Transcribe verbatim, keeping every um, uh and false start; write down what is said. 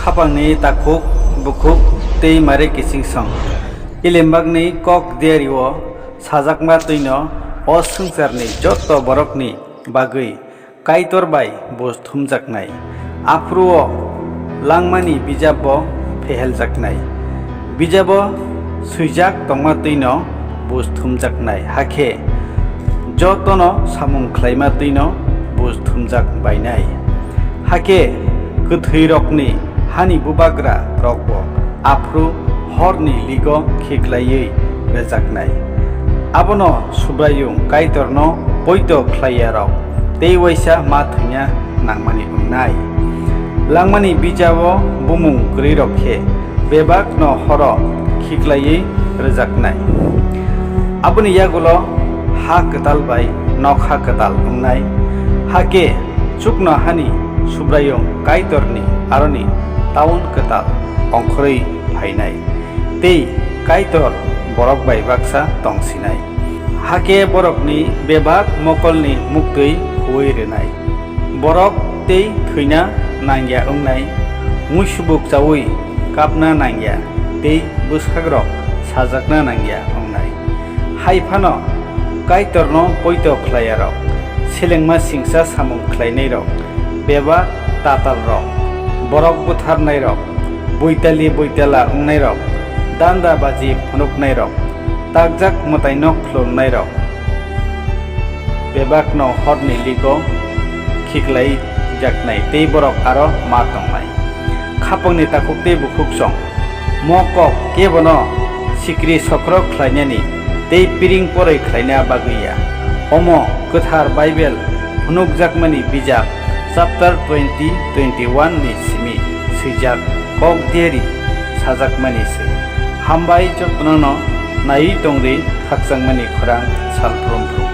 Khapangni takhuk, bukhuk tei mare kichingsong. Ilimbakni kok diario sajakma twino o swngcharni joto borokni bagwi Kaitor bai buj thumjaknai. Aphuru o langmani bijap bo pheheljaknai. Bijabo swijak tongma twino buj thumjaknai, hakhe jotono samung khlaima twino buj thumjak bainai. Hakhe kwthwirokni hani bubagra rokbo aphuru horni ligo khiklaiwi rwjaknai. Abono Subraiyung Kaitorno poito khlaiyarok tei uaisa ma thwina nangmani wngnai. Langmani bijabo bumung kwrwirok khe bebakno horo khiklaiwi rwjaknai. Aboni yagulo ha kwtal bai nokha kwtal wngnai, hakhe chuknohani Subraiyung Kaitorni aroni taun kwtal ongkhorwi phainai, tei Kaitor borok bai baksa tongsinai. Hakhe borokni bebak mokolni muktwi huwi rwnai. Borok tei thwina nangya wngnai, muisubuk chaui kapna nangya tei bwskangrok sajakna nangya wngnai. Hai phano Kaitorno poito khlaiyarok, selengma singcha samung khlainairok, bebak tatalrok, borok butharnairok, buitali buitala wngnairok, danda baji phunuknairok, takjak mwtaino khlumnairok, bebakno horni ligo khiklai jaknai tei borok aro ma tongnai. Khapangni takhuk tei bukhuk song. Mo kok kebono sikri sokrok khlainani tei piring poroi khlaina bagwi ya. Omo kwthar Baibel phunukjakmani bijap chapter twenty, twenty-one ni simi swijak kok diari sajakmani se. Hambai jotono naiwi tongdi khakchangmani khorang salprum phrum.